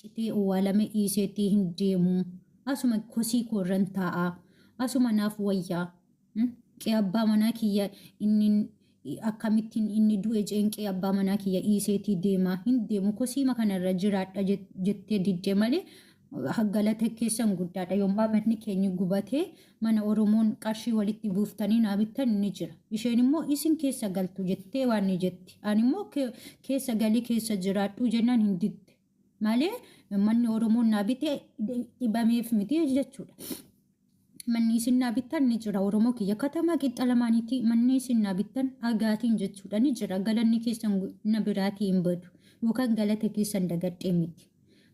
citee owwaalame dhiiseetii hin deemu. Asuma kosii koo irran taa'a. Asuma naaf wayyaa. Qe'ee abbaa manaa kiyya inni akkamittiin inni du'e jeen qe'ee abbaa manaa kiyya dhiiseetii deema. Hin deemu kosiima kanarra jiraadha jettee didde malee galata keessan guddaadha. Yommuu manni keenya gubatee mana Oromoon qarshii walitti buuftanii naa bittan ni jira. Isheen immoo isin keessa galtu jettee waan ni jetti. Ani immoo keessa galii keessa jiraadhu jennaan hin didde. Malee manni Oromoon naa bite dhibameef miti jechuudha. Manni isin naa bittan ni jira Oromoo kiyya katamaa qixxa lamaaniitti manni isin naa bittan agaatiin jechuudha ni jira. Galanni keessan na biraatii hin badu yookaan galata keessan dagadhee miti.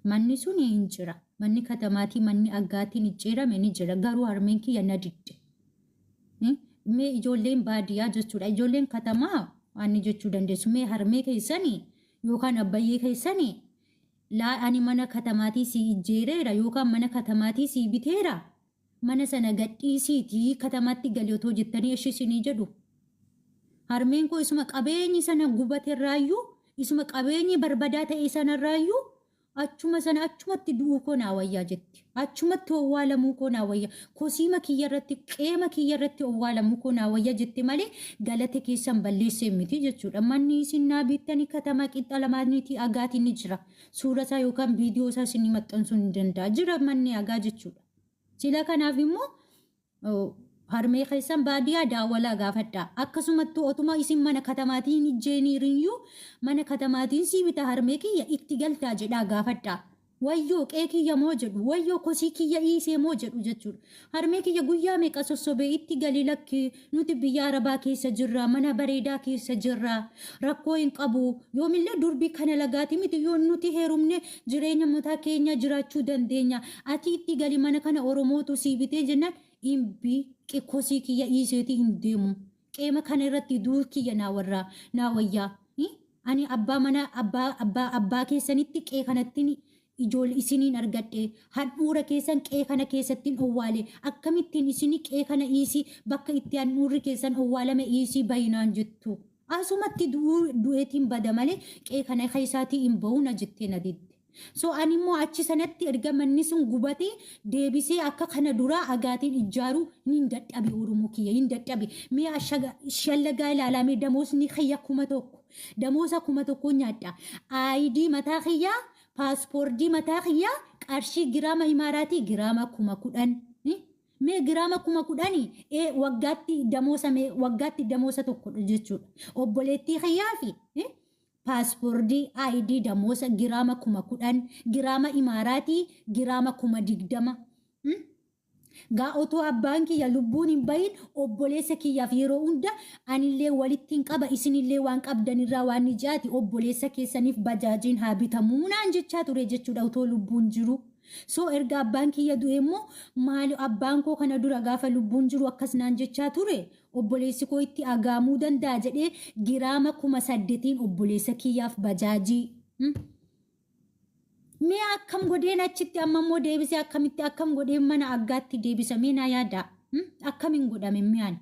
Manni sun hin jira. Manni katamaatii manni aggaatiin ijjeerame ni jira. Garuu harmeen kiyya na didde. Mee ijoolleen baadiyyaa jechuudha. Ijoolleen katamaa waan jechuu dandeessu. Mee harmee keessanii yookaan abbayyee keessanii laa ani mana katamaatii sii ijjeereera yookaan mana katamaatii sii biteera. Mana sana gadhiisiitii katamaatti gali otoo jettanii eshi isinii jedhu. Harmeen koo isuma qabeenyi sana gubaterraayyuu isuma qabeenyi barbadaa ta'e sanarraayyuu achuma sana achumatti du'uu koo naa wayyaa jetti. Achumatti owwaalamuu koo naa wayya. Kosiima kiyya irratti qeema kiyya irratti owwaalamuu koo naa wayya jette malee galata keessan balleessee miti jechuudha. Manni isin naa bittanii katamaa qixxa lamaaniitii agaatiin ni jira. Suura isaa yookaan viidiyoo isaa isinii maxxansuu ni danda'a. Jira manni agaa jechuudha. Sila kanaaf immoo harmee keessan baadiyyaa daawwalaa gaafadhaa. Akkasumattuu otuma isin mana katamaatiin ijjeeniiriyyuu mana katamaatiin sii bita harmee kiyya itti galtaa jedhaa gaafadhaa. Wayyoo qee kiyya moo jedhu wayyoo kosii kiyya dhiisee moo jedhu jechuudha. Harmee kiyya guyyaa meeqa sossobee itti gali lakki nuti biyya arabaa keessa jirra mana bareedaa keessa jirra rakkoo hin qabu yoomillee durbii kana lagaati miti yoo nuti heerumne jireenya mataa keenya jiraachuu dandeenya ati itti gali mana kana oromootu sii bitee jennaan imbi kosii kiyya dhiiseetii hin deemu qeema kana irratti duur kiyya naa warraa naa wayyaa ani abbaa mana abbaa abbaa abbaa keessanitti qee kanatti ijoollee isiniin argadhe handhuura keessan qee kana keessattiin owwaale akkamittiin isini qee kana dhiisii bakka itti handhuurri keessan owwaalame dhiisii bayinaan jettu asumatti du'eetiin bada malee qee kana keessaatii hin ba'u na jettee na didde. So ani immoo achi sanatti erga manni sun gubatee deebisee akka kana duraa agaatiin ijaaru nin dadhabe Oromoo kiyya hin dadhabe. Mee shallagaa ilaalaa mee damoosni kiyya 1000 damoosa 1000 nyaadha. ID mataa kiyyaa paaspoortii mataa kiyyaa qarshii giraama imaaraatii giraama 10,000. Mee giraama 10,000 waggaatti damoosa mee waggaatti damoosa tokkodha jechuudha. Obboleettii kiyyaa fi paaspoortii ID damoosa giraama 10,000 giraama imaaraatii giraama 20,000. Gaa otoo abbaan kiyya lubbuun hin bahin obboleessa kiyyaaf yeroo hunda anillee walitti hin qaba isinillee waan qabdanirraa waan ni jaati obboleessa keessaniif bajaajiin haa bitamuu naan jechaa ture jechuudha otoo lubbuun jiru. So erga abbaan kiyya du'e immoo maali abbaan koo kana dura gaafa lubbuun jiru akkas naan jechaa ture obboleessi koo itti agaamuu danda'a jedhee giraama 8,000 obboleessa kiyyaaf bajaajii. Mee akkam godheen achitti amma immoo deebisee akkamitti akkam godheen mana aggaatti deebisa mee naa yaadaa. Akkamiin godhame mi'aan.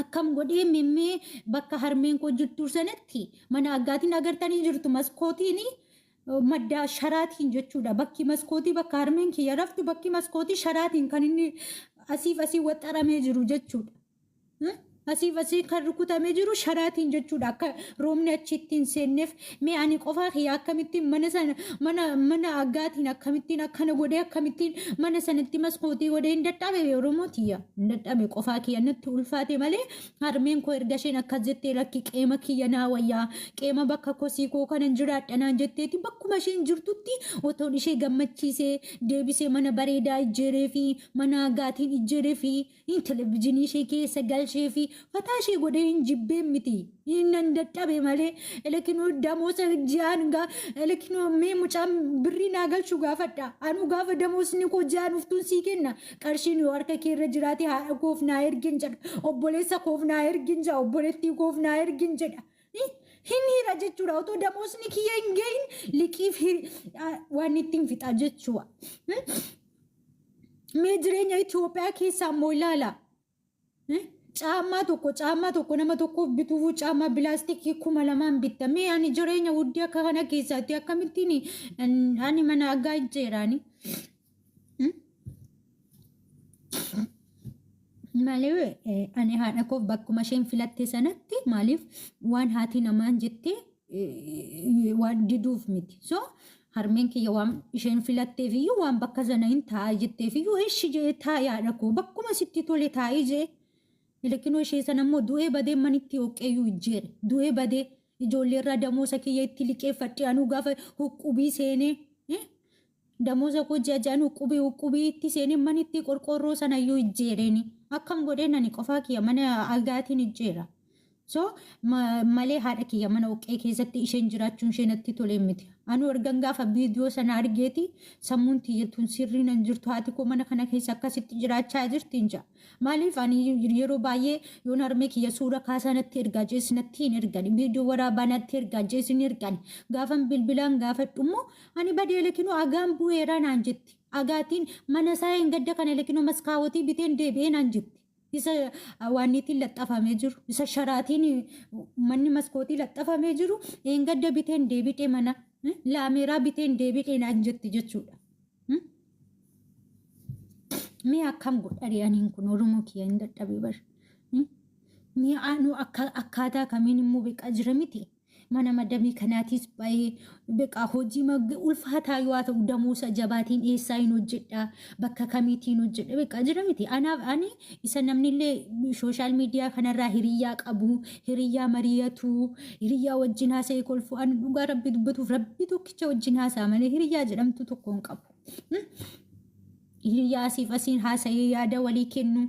Akkam godhee mimmee bakka harmeen koo jirtu sanatti mana aggaatiin agartanii jirtu maskootiin maddaa sharaatiin jechuudha. Bakki maskootii bakka harmeen kiyya raftu bakki maskootii sharaatiin kan inni asiif asii waxxaramee jiru jechuudha. Asiif asii kan rukutamee jiru sharaatiin jechuudha. Akka roobni achitti hin seenneef mee ani qofaa kiyya akkamittiin mana sana mana mana aggaatiin akkamittiin akkana godhee akkamittiin mana sanatti maskootii godhee hin dadhabe Oromoo tiyya. Hin dadhabe qofaa kiyya natti ulfaate malee harmeen koo erga isheen akkas jettee lakki qeema kiyya naa wayyaa qeema bakka kosii koo kanan jiraadha naan jetteeti bakkuma isheen jirtutti otoon ishee gammachiisee deebisee mana bareedaa ijjeeree fi mana aggaatiin ijjeeree fi Hin televizhinii ishee keessa galchee fi fataa ishee godhee hin jibbeen miti. Nan dadhabe malee elekinoo damoosa ji'aan gaa elekinoo mee mucaan birrii naa galchu gaafadha. Anuu gaafa damoosni koo ji'aan uftuun sii kenna. Qarshiin yoo harka kee irra jiraate haadha koof naa ergin jedha. Obboleessa koof naa ergin jedha. Obboleettii koof naa ergin jedha. Hin hira jechuudha. Otoo damoosni kiyya hin gahin liqiif waan ittiin fixa jechuudha. Mee jireenya Itoophiyaa keessaa immoo ilaala. Caammaa tokko nama tokkoof bituufuu caammaa bilaastikii 2000 bitta. Mee ani jireenya wuddii akka kana keessaatti akkamittiin ani mana agaa ijjeeraani? Malee ani haadha koof bakkuma isheen filatte sanatti, maaliif waan haati namaan jettee waan diduuf miti. So harmeen kiyya waan isheen filatteef iyyuu, waan bakka sana hin taa'a jetteef iyyuu, ishi jee, taa'i haadha koo, bakkuma sitti tole taa'ii jee. Lakinoo ishee sana immoo du'ee badee manitti hooqqeeyyuu ijjeere. Du'ee badee ijoollee irraa damoosa kiyya itti liqeeffadhe. Anuu gaafa huqqubii seenee, damoosa koo ji'a ji'aan huqqubii itti seenee manitti qorqoorroo sanayyuu ijjeereeni. Akkam godheen ani qofaa kiyya mana agaatiin ijjeera? So malee haadha kiyya mana hooqqee keessatti isheen jiraachuun ishee natti tolee miti. Anuu ergan gaafa viidiyoo sana argeeti sammuun tiyyatuun sirrii nan jirtu, haati koo mana kana keessa akkasitti jiraachaa jirti hin jaa. Maaliif ani yeroo baay'ee yoon harmee kiyya suura kaasaa natti ergaa jees natti hin ergani. Viidiyoo waraabaa natti ergaa jees hin ergani. Gaafan bilbilaan gaafadhu immoo ani badee lakinoo agaan bu'eera naan jetti. Agaatiin mana isaa hin gadda kana lakinoo maskaawotii biteen deebi'ee naan jetti. Isa waanniitiin laxxafamee jiru, isa sharaatiin manni maskootii laxxafamee jiru, eengadda biteen deebi'ee, mana laameeraa biteen deebi'ee naan jetti jechuudha. Mee akkam godhare aniin kun? Oromoo kiyya, hin dadhabee bar. Mee anu akkaataa kamiin immoo beekaa jira miti. Mana madamii kanaatis bahee beekaa hojii ulfaataa yoo ta'u damoosa jabaatiin eessaa hin hojjedhaa, bakka kamiitiin hojjedha, beekaa jira miti. Anaaf ani isa namnillee social media kanarraa hiriyyaa qabu, hiriyyaa mari'atu, hiriyyaa wajjin haasa'ee kolfu, ani dhugaa rabbi dubbatuuf rabbi tokkicha wajjin haasa'a malee hiriyyaa jedhamtu tokko hin qabu. Hiriyaa asiif asiin haasa'ee yaada walii kennu,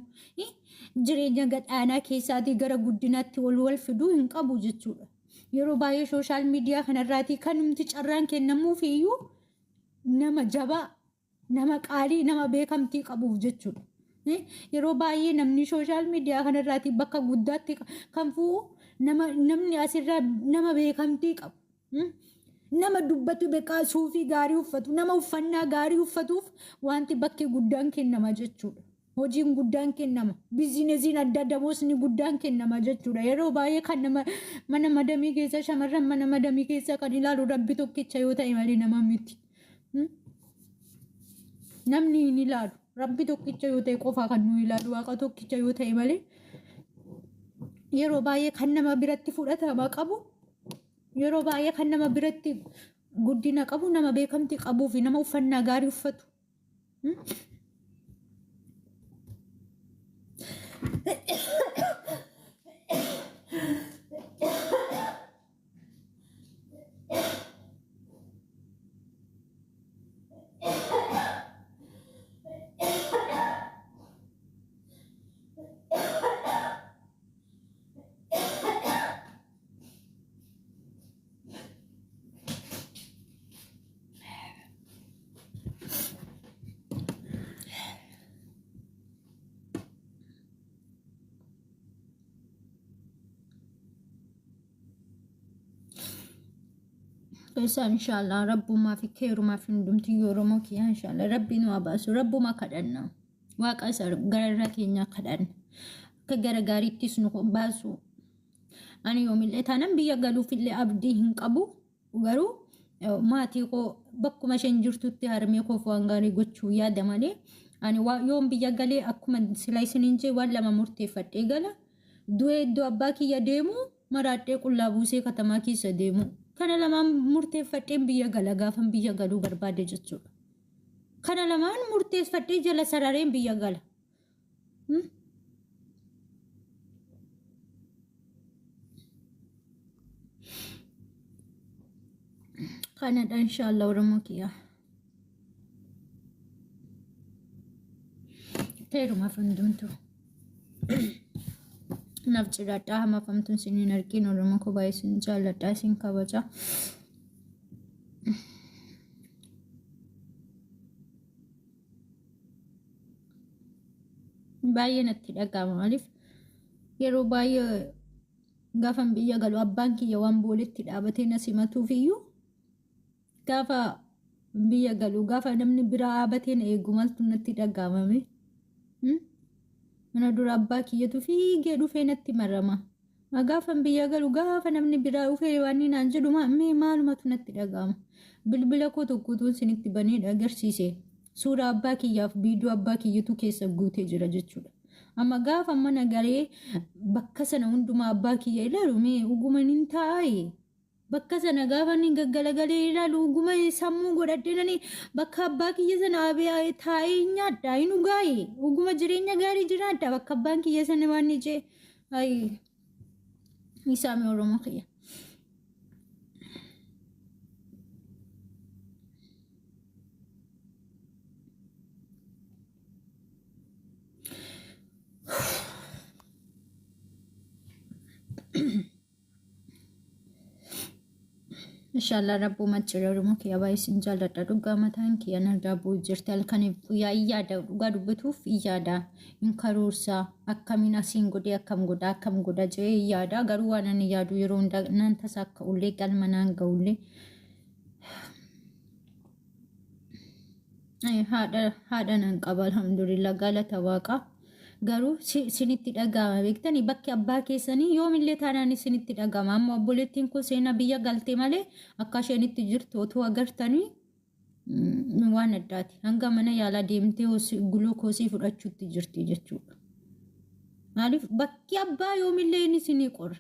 jireenya gadhaanaa keessaatii gara guddinaatti wal wal fiduu hin qabu jechuudha. Yeroo baay'ee social media kanarraatii kanumti carraan kennamuuf iyyuu nama jabaa, nama qaalii, nama beekamtii qabuuf jechuudha. Yeroo baay'ee namni social media kanarraatii bakka guddaatti kan fu'u nama, namni asirraa nama beekamtii qabu. Nama dubbatu, beekaa suufii gaarii uffatu, nama uffannaa gaarii uffatuuf wanti bakki guddaan kennama jechuudha. Hojiin guddaan kennama. Biizinesiin adda damoosni guddaan kennama jechuudha. Yeroo baay'ee kan nama mana madamii keessa, shamarran mana madamii keessa kan ilaalu rabbi tokkicha yoo ta'e malee nama miti. Namni hin ilaalu. Rabbi tokkicha yoo ta'e qofaa kan nu ilaalu, waaqa tokkicha yoo ta'e malee, yeroo baay'ee kan nama biratti fudhatama qabu, yeroo baay'ee kan nama biratti guddina qabu, nama beekamtii qabuu fi nama uffannaa gaarii uffatu. Keessaa inshaallah rabbumaa fi keerumaa fi hundumtiyyuu, Oromoo kiyyaa, inshaallah rabbi nu haa baasu. Rabbuma kadhanna, waaqa isa gararraa keenyaa kadhanna, akka gara gaariittis nu baasu. Ani yoomillee taanan biyya galuufillee abdii hin qabu, garuu maatii koo bakkuma isheen jirtutti harmee koof waan gaarii gochuu yaada malee, ani yoon biyya galee akkuma sila isiniin jee waan lama murteeffadhee gala: du'ee iddoo abbaa kiyya deemu, maraadhee qullaa buusee katamaa keessa deemu. Kana lamaan murteeffadheen biyya gala gaafan biyya galuu barbaade jechuudha. Kana lamaan murteeffadhee jala sarareen biyya gala. Kanadha inshaallah, Oromoo kiyya. Heerumaaf hundumtuu. Naaf jiraadhaa, hamafamtuun isin hin argin. Oromoo koo, baay'ee isin jaalladha, isin kabaja. Baay'ee natti dhaga'ama, maaliif yeroo baay'ee gaafan biyya galu abbaan kiyya waan booletti dhaabatee na simatuuf iyyuu, gaafa biyya galu gaafa namni biraa dhaabatee na eegu maaltu natti dhaga'amame? Mana dura abbaa kiyyatu fiigee dhufee natti marama. Gaafan biyya galu gaafa namni biraa dhufee waan inni naan jedhu mee maalumatu natti dhaga'ama. Bilbila koo tokkotu isinitti banee agarsiise. Suuraa abbaa kiyyaaf viidiyoo abbaa kiyyatu keessa guutee jira jechuudha. Amma gaafa mana galee bakka sana hundumaa abbaa kiyya ilaalu mee dhuguma nin taa'ee? Bakka sana gaafa inni gaggalagalee ilaalu dhuguma sammuu godhadhee nani bakka abbaa kiyya sana abee taa'ee nyaadha hin dhugaaye dhuguma jireenya gaarii jiraadha bakka abbaan kiyya sana waan ni jee ayi isaami Oromoo kiyya. Inshallah rabbuma jira Oromoo kiyya baay'ee isin jaalladha dhugaa mataan kiyya narraa bu'u jirti halkaniif guyyaa in yaada dhugaa dubbatuuf in yaada in karoorsa akkamiin asiin godhee akkam godha akkam godha jedhee in yaada garuu waan ani yaadu yeroo hundaa naan tasa akka ullee galma naan ga'ullee haadha haadha nan qaba alhamdulillah galata waaqa garuu sinitti dhaga'ama beektanii bakki abbaa keessanii yoomillee taanaan isinitti dhaga'ama amma obboleettiin koo seenaa biyya galte malee akka isheen itti jirtu otoo agartanii waan addaati hanga mana yaalaa deemtee guluukoosii fudhachuutti jirti jechuudha maaliif bakki abbaa yoomillee inni isinii qorra.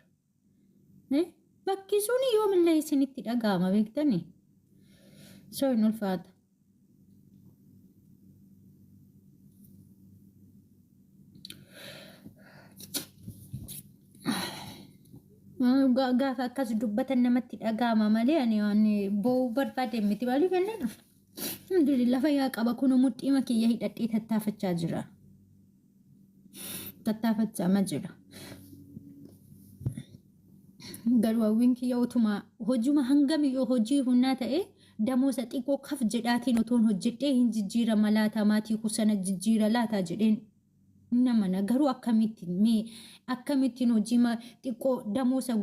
Bakki suni yoomillee isinitti dhaga'ama beektanii? So hin ulfaata. Gaafa akkas dubbatan namatti dhaga'ama malee ani waan boo'uu barbaade miti maaliif jennaan alhamdulillah fayyaa qaba kun mudhiima kiyya hidhadhee tattaafachaa jira. Tattaafachaa ma jira. Garuu hawwiin kiyya utuma hojuma hangamiyyuu hojii humnaa ta'e damoosa xiqqoo kaf jedhaatiin otoon hojjedhee hin jijjiirama laata maatii koo sana jijjiira laata jedheen namana garuu akkamitti mee akkamittiin hojii xiqqoo damoosa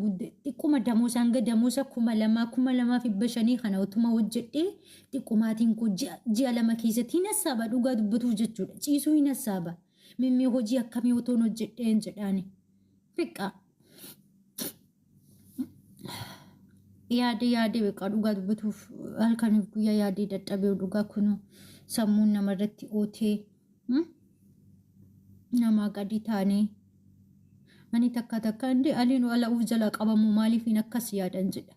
xiqquma damoosa hanga damoosa 2000 2500 kana utuma hojjedhee xiqqoo maatiin koo ji'a 2 keessatti hin hassaaba dhugaa dubbatuuf jechuudha ciisuu hin hassaaba mimmee hojii akkamii otoon hojjedheen jedhaani Beqa yaade yaade beqa dhugaa dubbatuuf halkaniif guyyaa yaadee dadhabee dhugaa kunu sammuun namarratti ootee namaa gadi taanee ani takka takka indi aliin ala uf jalaa qabamu maaliif hin akkas yaadan jedha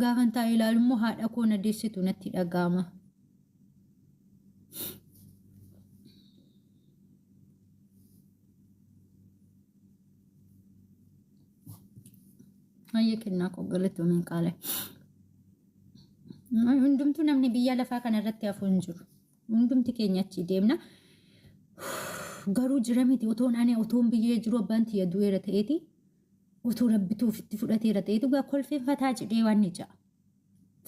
gaafan taa'ee ilaalu immoo haadha koo na deessitu natti dhaga'ama. Hayya kennaa koo galatoomiin qaale. Hundumtuu namni biyya lafaa kana irratti hafu hin jiru. Hundumti keenya achi deemna. Garuu jira miti otoon ani otoon biyyee jiru abbaan tiyya du'eera ta'eeti. Otoo rabbituu ofitti fudhateera ta'eeti dhugaa kolfeen fataa jedhee waan ni ja'a.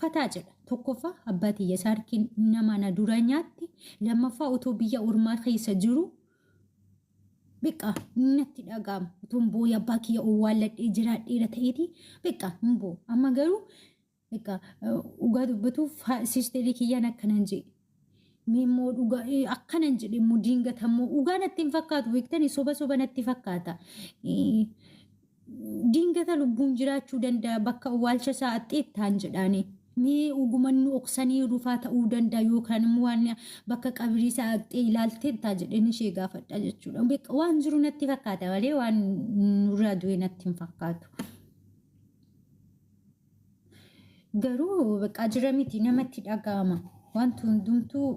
Fataa jedha. Tokkoffaa abbaa tiyya saarkiin nama na dura nyaatti. Lammaffaa otoo biyya ormaa keessa jiru Beqa natti dhaga'ama. Utuun boo'ee abbaa kiyya owwaalladhee jiraadheera ta'eeti beqa hin boo'u. Amma garuu beqa dhugaa dubbatuuf siisterii kiyyaan akkanan jedhe. Mee immoo dhugaa akkanan jedhe immoo diingata immoo dhugaa natti hin fakkaatu beektanii soba soba natti fakkaata. Dingata lubbuun jiraachuu danda'a bakka owwaalcha isaa axxeettaan jedhaani. Mee dhuguman nu oksanii rufaa ta'uu danda'a yookaan immoo waan bakka qabrii isaa aqxee ilaalteettaa jedheen ishee gaafadha jechuudha. Beeka waan jiru natti fakkaata malee waan nurraa du'e natti hin fakkaatu. Garuu bakka jira miti namatti dhaga'ama. Wanti hundumtuu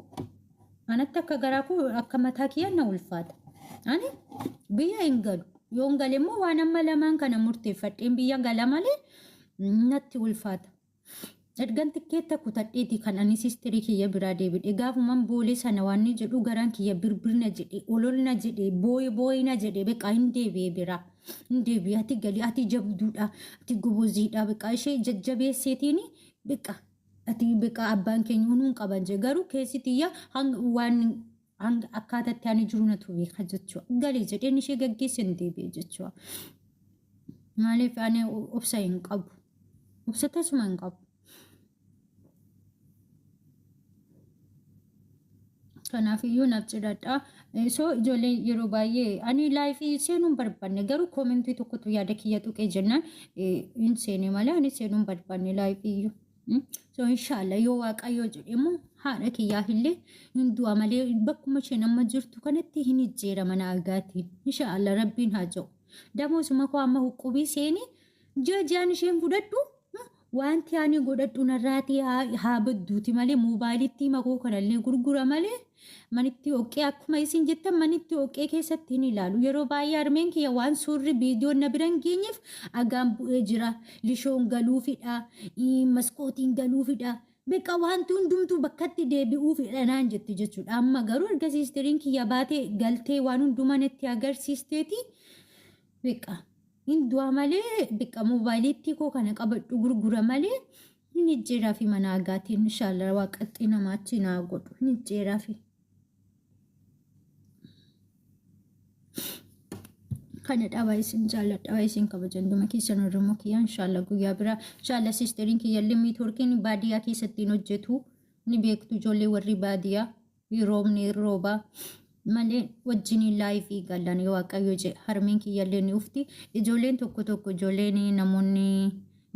anatti akka garaa koo akka mataa kiyyaa na ulfaata. Ani biyya hin galu. Yoon gale immoo waan amma lamaan kana murteeffadheen biyya gala malee natti ulfaata. Ergan tikkeetta kutadheeti kan ani sistirii kiyya biraa deebi'e. Gaafuman boolee sana waan inni jedhu garaan kiyya birbirna jedhe, ololna jedhe, booye booyina jedhe beqaa hin deebi'e biraa. Hin deebi'e ati gali ati jabduudha ati goboziidha beqaa ishee jajjabeesseetiin beqa ati beqaa abbaan keenya unuun qaban jedhe garuu keessi tiyya hanga waan hanga akkaataatti ani jiru natu beeka jechuudha. Gali jedheen ishee gaggeesse hin deebi'e jechuudha. Maaliif ani obsa hin qabu. Obsa tasuma hin qabu. Kanaafiyyuu naaf jiraadha. So ijoolleen yeroo baay'ee ani live seenuu hin barbaanne, garuu comment tokkotu yaada kiyya tuqee jennaan hin seene malee ani seenuu hin barbaanne live iyyuu. So inshallah yoo Waaqayyo jedhe immoo haadha kiyyaaf illee hin du'a malee bakkuma isheen amma jirtu kanatti hin ijjeera mana agaatiin. Inshallah Rabbiin haa jedhu. Damoosuma koo amma huqqubii seeni ji'a ji'aan isheen fudhadhu, wanti ani godhadhu narraatii haa badduuti malee moobaayilitti makoo kanallee gurgura malee manitti oqqee akkuma isin jettan manitti oqqee keessatti hin ilaalu. Yeroo baay'ee harmeen kiyya waan suurri viidiyoon na bira hin geenyeef agaan bu'ee jira. Lishoon galuufidha. Maskootiin galuufidha. Beqa wanti hundumtuu bakkatti deebi'uufidha naan jetti jechuudha. Amma garuu erga siisteriin kiyya baatee galtee waan hundumaa natti agarsiisteeti. Beqa hin du'a malee, beqa moobaayiliitti koo kana qabadhu gurgura malee hin ijjeeraa fi mana agaatiin inshallah waaqaxxii namaachi naa godhu hin ijjeeraa fi. Kana dhabaa isin jaalladha, isin kabajan dhuma keessan Oromoo kiyya. Inshallah guyyaa biraa inshallah siisteriin kiyya illee networkiin baadiyyaa keessatti hin hojjetu ni beektu, ijoollee warri baadiyyaa roobni rooba malee wajjin live galan yoo Waaqayyo jedhe harmeen kiyyallee ni ufti. Ijoolleen tokko tokko, ijoolleen namoonni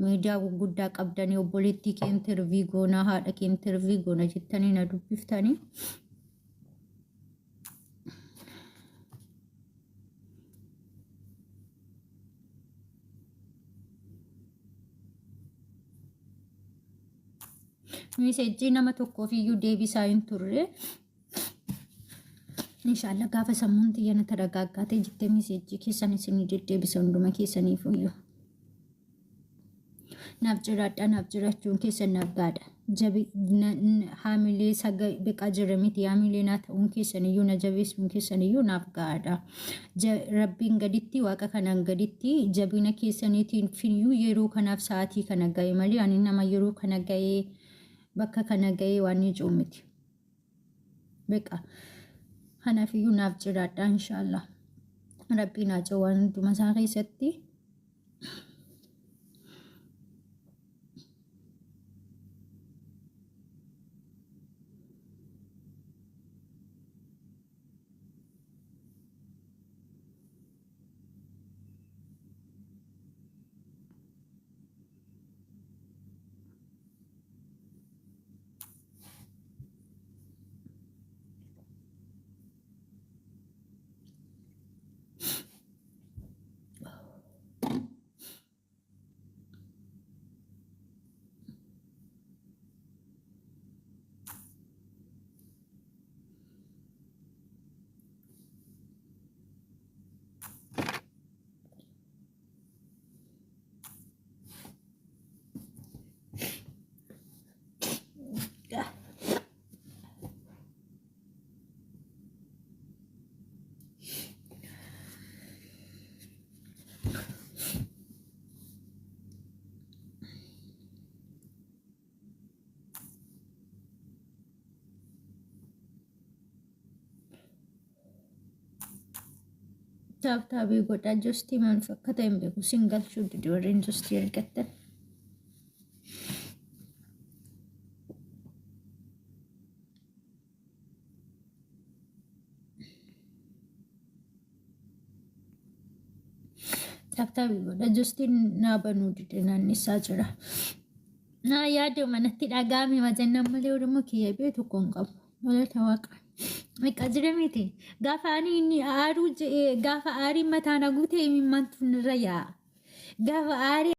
miidiyaa gurguddaa qabdanii obboleettii kee interview goona, haadha kee interview goona jettanii na dubbiftanii. Message nama tokkoof iyyuu deebisaa hin turre. Inshaallah gaafa sammuun xiyya na taragaaggaatee jettee message keessan isin deddeebisa hunduma keessaniif iyyuu. Naaf jiraadha, naaf jiraachuun keessan naaf gaadha. Jabi haamilee saga beqaa jira miti, haamilee naa ta'uun keessan iyyuu, na jabeessuun keessan iyyuu naaf gaadha. Rabbiin gaditti, waaqa kanaan gaditti, jabina keessaniitiin fiyyuu yeroo kanaaf sa'aatii kana ga'e malee ani nama yeroo kana ga'ee bakka kana ga'ee waan ni jiru miti. Beqa kanaaf iyyuu naaf jiraadha inshaallah. Rabbiin haa jiru waan hunduma isaa keessatti. Tap tap godhaa, justii maaliif akka ta'e hin beeku. Sin galchuu dide warreen justii argattan. Tap tap godhaa, justiin naa banuu dide, naannessaa jira. Naa yaada manatti dhaga'ame majannaan malee Oromoo kiyya bee tokko hin qabu. Galata Waaqa. Meeqa jira miti. Gaafa ani inni aaruu je'ee, gaafa aariin mataa na guute imimmaantu nirra yaa'a. Gaafa aarii